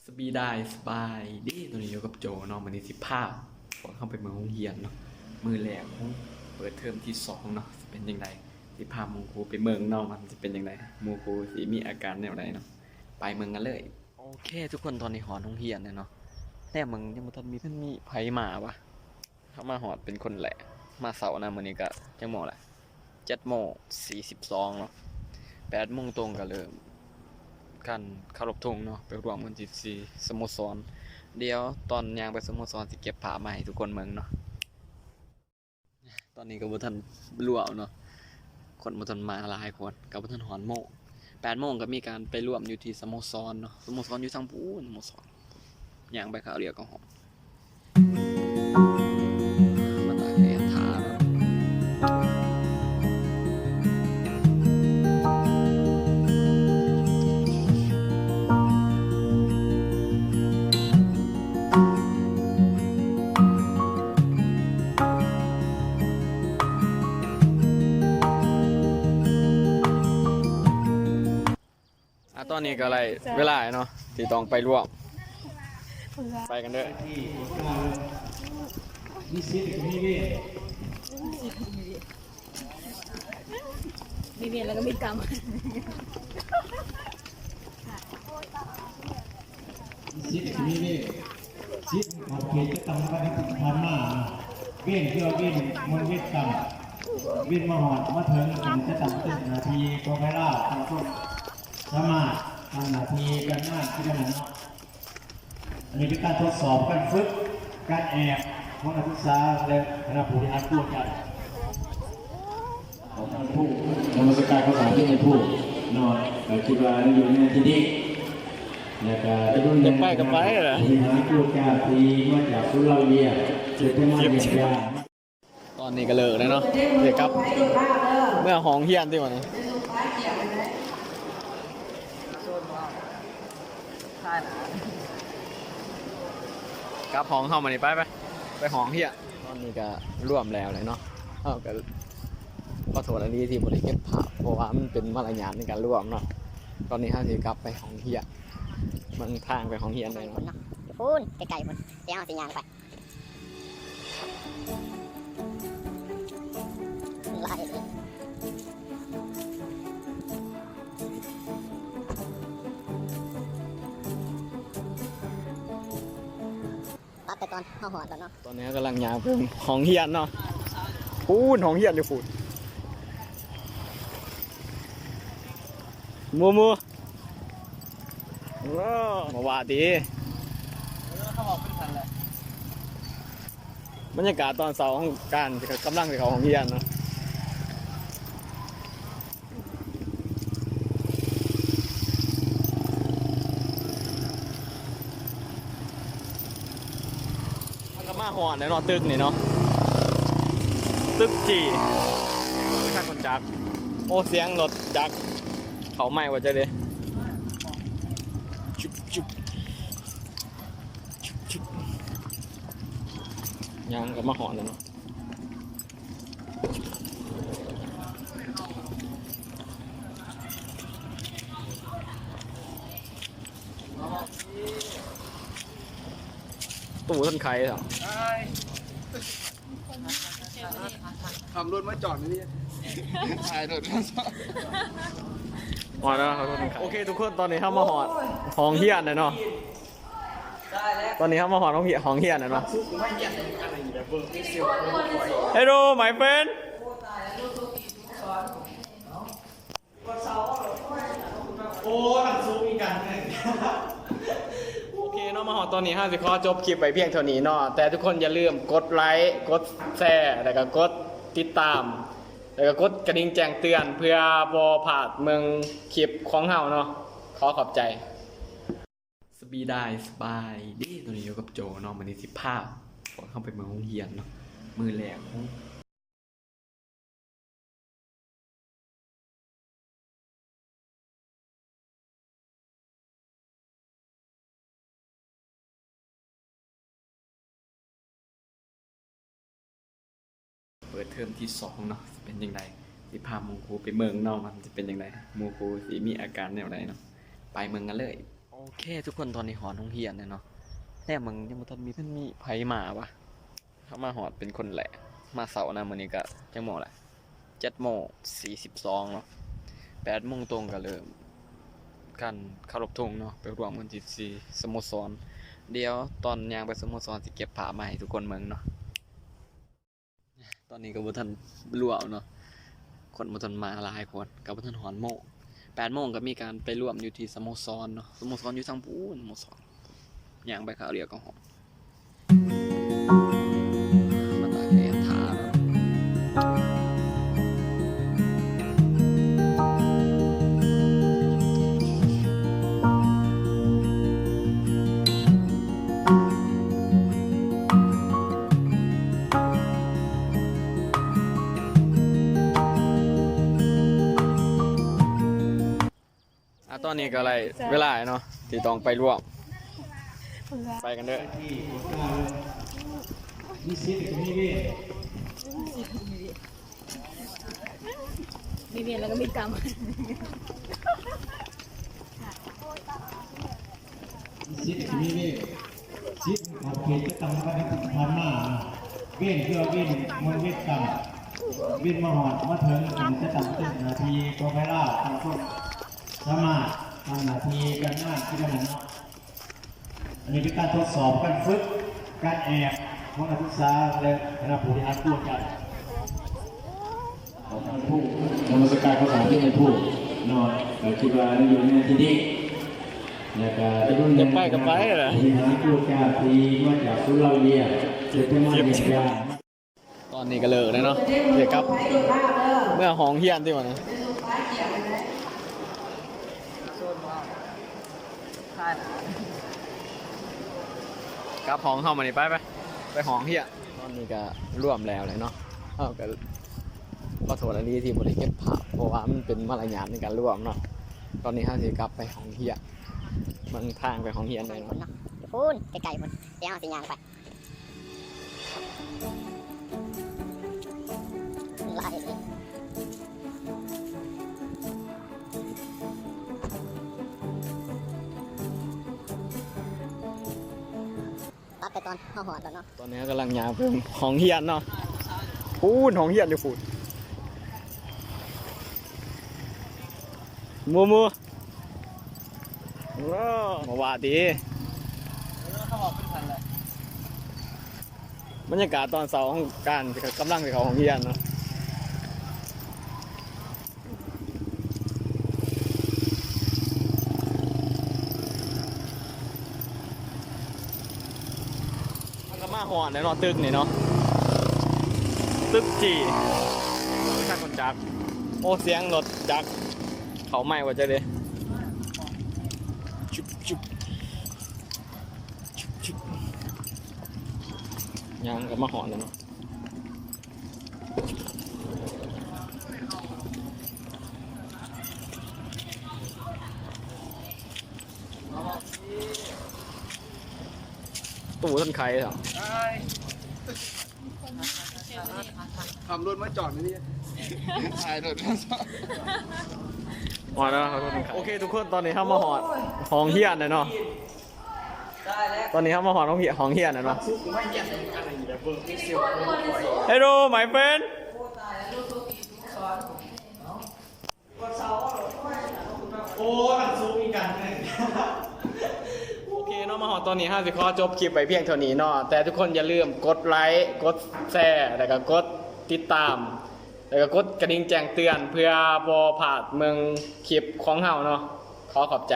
ສະບາຍດີ ສະບາຍດີ ຕອນນີ້ຢູ່ກັບໂຈເນາະ. ມື້ນີ້ຊິພາພວກເຮົາໄປເບິ່ງໂຮງຮຽນເນາະ ມື້ແລກຂອງເປີດເທີມທີສອງເນາະ ຊິເປັນຈັ່ງໃດ. ຊິພາໝູ່ຄູ່ໄປເບິ່ງເນາະ ວ່າມັນຊິເປັນຈັ່ງໃດ ໝູ່ຄູ່ຊິມີອາການແນວໃດເນາະ. ໄປເບິ່ງກັນເລີຍ. ໂອເຄທຸກຄົນ ຕອນນີ້ຮອດໂຮງຮຽນແລ້ວເນາະ ແຕ່ເບິ່ງຍັງບໍ່ທັນມີ ມີໃຜມາວະ. ເຮົາມາຮອດເປັນຄົນແລກ ມາເຊົ້ານຳ. ມື້ນີ້ກະຈັກໂມງລະ ເຈັດໂມງສີ່ສິບສອງເນາະ ແປດໂມງຕົງກະເລີ່ມການເຄົາລົບທຸງເນາະ ໄປຮ່ວມກັນທີ່ ທີ່ສະໂມສອນ. ດຽວຕອນຍ່າງໄປສະໂມສອນຊິເກັບພາບມາໃຫ້ທຸກຄົນເບິ່ງເນາະ. ຕອນນີ້ກະບໍ່ທັນລວມເນາະ ຄົນບໍ່ທັນມາຫຼາຍຄົນ ກະບໍ່ທັນຮອດໂມງ. ແປດໂມງກະມີການໄປລວມຢູ່ທີ່ສະໂມສອນເນາະ ສະໂມສອນຢູ່ທາງພຸ້ນ ສະໂມສອນ ຍ່າງໄປຄາວດຽວກະຮອດ. ມາຕາກແດດຖ້າເນາະ. ອ່ະ ຕອນນີ້ກະໄດ້ເວລາແລ້ວເນາະ ທີ່ຕ້ອງໄປລວມ ໄປກັນເດີ. ມີສິດກະມີເວນ ມີເວນແລ້ວກະມີກຳ ມີສິດກະມີເວນ. ສິດຂອງເຂດຈັດຕັ້ງວັນທີ ຜ່ານມາ ເວນຄືວ່າເວນ ມັນເວນກຳ ເວນມາຮອດມາເຖິງ ຈັດຕັ້ງເປັນໜ້າທີ່ຂອງໃຜລາວ ຕ່າງຄົນສາມາດທຳໜ້າທີ່ການງານຄືກັນນັ້ນເນາະ. ອັນນີ້ເປັນການທົດສອບການຝຶກການແອບຂອງນັກສຶກສາ ແລະ ຄະນະຜູ້ບໍລິຫານຄູອາຈານ. ຂອບຄຸນຜູ້ນະມັດສະການຂອງທ່ານເຈົ້າຄູເນາະ ກະຄິດວ່າຢູ່ໃນທີ່ນີ້ ແລ້ວກະຈະເບິ່ງແນ່ ຢາກໄປກະໄປລະ ຜູ້ບໍລິຫານຄູອາຈານທີ່ມາຈາກສຸລາເວຍ ເປັນມາຢ້ຽມຢາມ. ຕອນນີ້ກະເລີກແລ້ວເນາະ ຊິກັບເມືອຫ້ອງຮຽນຕິບັດນີ້. ກັບຫ້ອງເຮົາມານີ້ ໄປ ໄປ ໄປຫ້ອງຮຽນ. ຕອນນີ້ກະລວມແລ້ວແຫຼະເນາະ ເຮົາກະຂໍໂທດອີ່ຫຼີທີ່ບໍ່ໄດ້ເກັບພາບ ເພາະວ່າມັນເປັນມາລະຍາດໃນການລວມເນາະ. ຕອນນີ້ເຮົາຊິກັບໄປຫ້ອງຮຽນ ເບິ່ງທາງໄປຫ້ອງຮຽນແນ່ນອນ. ພຸ້ນ ໄກໆພຸ້ນ ດຽວເຮົາຊິຍ່າງໄປ. ຕັດແຕ່ຕອນເຮົາຮອດແລ້ວເນາະ. ຕອນນີ້ເຮົາກຳລັງຍ່າງໄປຫ້ອງຮຽນເນາະ. ພຸ້ນ ຫ້ອງຮຽນຢູ່ພຸ້ນ ໝູ່ໆ. ໂອ້ ມາວ່າຕິ. ເອີ ເຂົາເວົ້າຄືກັນແຫຼະ. ບັນຍາກາດຕອນເຊົ້າຂອງການກຳລັງຊິເຂົ້າຫ້ອງຮຽນເນາະ. ມັນກະມາຮອດແລ້ວເນາະ ຕຶກນີ້ເນາະ ຕຶກຈີ່ ຄັນຄົນຈັກ. ໂອ້ ສຽງລົດຈັກເຂົ້າໃໝ່ວ່າຈັ່ງໃດ. ຈຸບ ຈຸບ ຈຸບ ຈຸບ ຍ່າງກະມາຮອດແລ້ວເນາະ. ຕູ້ທັນໄຂເນາະ. ຂັບລົດມາຈອດນີ້ ຖ່າຍລົດມາຈອດ. ໂອເຄທຸກຄົນ ຕອນນີ້ເຮົາມາຮອດຫ້ອງຮຽນແລ້ວເນາະ. ຕອນນີ້ເຮົາມາຮອດຫ້ອງຮຽນ ຫ້ອງຮຽນແລ້ວເນາະ. Hello my friend. ໂອເຄເນາະ ມາຮອດຕອນນີ້ ເຮົາຊິຂໍຈົບຄລິບໄວ້ພຽງເທົ່ານີ້ເນາະ. ແຕ່ທຸກຄົນຢ່າລືມກົດໄລ ກົດແຊ ແລ້ວກະກົດຕິດຕາມ ແລ້ວກະກົດກະດິ່ງແຈ້ງເຕືອນ ເພື່ອບໍ່ພາດເບິ່ງຄລິບຂອງເຮົາເນາະ. ຂໍຂອບໃຈ. ສະບາຍດີ ສະບາຍດີ ຕອນນີ້ຢູ່ກັບໂຈເນາະ. ມື້ນີ້ຊິພາພວກເຮົາໄປເບິ່ງໂຮງຮຽນເນາະ ມື້ແລກຂອງ ເປີດເທີມທີສອງເນາະ ຊິເປັນຈັ່ງໃດ ຊິພາໝູ່ຄູ່ໄປເບິ່ງເນາະ ວ່າມັນຊິເປັນຈັ່ງໃດ ໝູ່ຄູ່ຊິມີອາການແນວໃດເນາະ. ໄປເບິ່ງກັນເລີຍ. ໂອເຄທຸກຄົນ ຕອນນີ້ຮອດໂຮງຮຽນແລ້ວເນາະ ແນມເບິ່ງຍັງບໍ່ທັນມີ ມັນມີໃຜມາວະ. ເຮົາມາຮອດເປັນຄົນແລກ ມາເຊົ້ານຳ. ມື້ນີ້ກະຈັກໂມງລະ? ເຈັດໂມງສີ່ສິບສອງເນາະ ແປດໂມງຕົງກະເລີ່ມການເຄົາລົບທຸງເນາະ ໄປຮ່ວມກັນທີ່ ທີ່ສະໂມສອນ. ດຽວຕອນຍ່າງໄປສະໂມສອນຊິເກັບພາບມາໃຫ້ທຸກຄົນເບິ່ງເນາະ. ຕອນນີ້ກໍບໍ່ທັນລວມເນາະ ຄົນບໍ່ທັນມາຫຼາຍຄົນ ກໍບໍ່ທັນຮອດໂມງ. ແປດໂມງກໍມີການໄປລວມຢູ່ທີ່ສະໂມສອນເນາະ ສະໂມສອນຢູ່ທາງພຸ້ນ ສະໂມສອນ ຍ່າງໄປຄາວດຽວກໍຮອດ ມາຕາກແດດຖ້າເນາະ. ອ່າ ຕອນນີ້ກໍໄດ້ເວລາເນາະ ທີ່ຕ້ອງໄປລວມ ໄປກັນເດີ. ມີສິດກໍມີເວນ ມີເວນແລ້ວກໍມີກຳ ມີສິດກໍມີເວນ ສິດຂອບເຂດຈັດຕັ້ງວັນທີ ທີ່ຜ່ານມາ ເວນຄືເວນ ມັນເວນກຳ ເວນມາຮອດມາເຖິງ ຈັດຕັ້ງເປັນໜ້າທີ່ຂອງໃຜລາວ ຕ່າງຄົນສາມາດທຳໜ້າທີ່ການງານຄືກັນນັ້ນເນາະ. ອັນນີ້ເປັນການທົດສອບການຝຶກການແອບຂອງນັກສຶກສາ ແລະ ຄະນະຜູ້ບໍລິຫານຄູອາຈານ ຂອງທ່ານຜູ້ນະມັດສະການຂໍສານທີ່ທ່ານຜູ້ເນາະ. ກໍຄິດວ່າໃນຢູ່ໃນທີ່ນີ້ ແລ້ວກໍຈຳນວນໜຶ່ງ ຢາກໄປກໍໄປແຫຼະ ຜູ້ບໍລິຫານຄູອາຈານທີ່ມາຈາກສູນລາວອິນເດຍ ເປັນຈຳນວນເຮັດການ. ຕອນນີ້ກໍເລີກແລ້ວເນາະ ເລີກກັບເມືອຫ້ອງຮຽນຕິວະນີ້ ກັບຫ້ອງເຮົາມານີ້ ໄປ ໄປ ໄປຫ້ອງຮຽນ. ຕອນນີ້ກໍລວມແລ້ວແຫຼະເນາະ ເຮົາກໍຂໍໂທດອີ່ຫຼີທີ່ບໍ່ໄດ້ເກັບພາບ ເພາະວ່າມັນເປັນມາລະຍາດໃນການລວມເນາະ. ຕອນນີ້ເຮົາຊິກັບໄປຫ້ອງຮຽນ ເບິ່ງທາງໄປຫ້ອງຮຽນແດ່ເນາະ ພຸ້ນ ໄກໆ ພຸ້ນ ດຽວເຮົາຊິຍ່າງໄປ. ຕັດໄປຕອນເຮົາຮອດແລ້ວເນາະ ຕອນນີ້ເຮົາກຳລັງຍ່າງໄປຫ້ອງຮຽນເນາະ ພຸ້ນ ຫ້ອງຮຽນຢູ່ພຸ້ນ ໝູ່ໆ. ໂອ້ ມາວ່າຕິ ເອີ ເຂົາອອກເປັນຊັ້ນແຫຼະ ບັນຍາກາດຕອນເຊົ້າຂອງການກຳລັງຊິເຂົ້າຫ້ອງຮຽນເນາະ. ມັນກໍມາຮອດແລ້ວເນາະ ຕຶກນີ້ເນາະ ຕຶກຈີ່ ທາງຄົນຈັກ ໂອ້ ສຽງລົດຈັກ ເຂົ້າໃໝ່ວ່າຈັ່ງໃດ ຈຸບຈຸບ ຍ່າງກໍມາຮອດແລ້ວເນາະ ຕູ້ທັນໄຂແລ້ວ ຂັບລົດມາຈອດນີ້ ຖ່າຍລົດມາຈອດ ຮອດແລ້ວເນາະ ໂອເຄທຸກຄົນ ຕອນນີ້ເຮົາມາຮອດຫ້ອງຮຽນແລ້ວເນາະ. ຕອນນີ້ເຮົາມາຮອດຫ້ອງຮຽນ ຫ້ອງຮຽນແລ້ວເນາະ. Hello my friend. ໂອ້ ມັນສູງອີກກັນ. ໂອເຄເນາະ ມາຮອດຕອນນີ້ ເຮົາຊິຂໍຈົບຄລິບໄວ້ພຽງເທົ່ານີ້ເນາະ ແຕ່ທຸກຄົນຢ່າລືມກົດໄລ ກົດແຊ ແລ້ວກໍກົດຕິດຕາມ ແລ້ວກໍກົດກະດິ່ງແຈ້ງເຕືອນ ເພື່ອບໍ່ພາດເບິ່ງຄລິບຂອງເຮົາເນາະ. ຂໍຂອບໃຈ.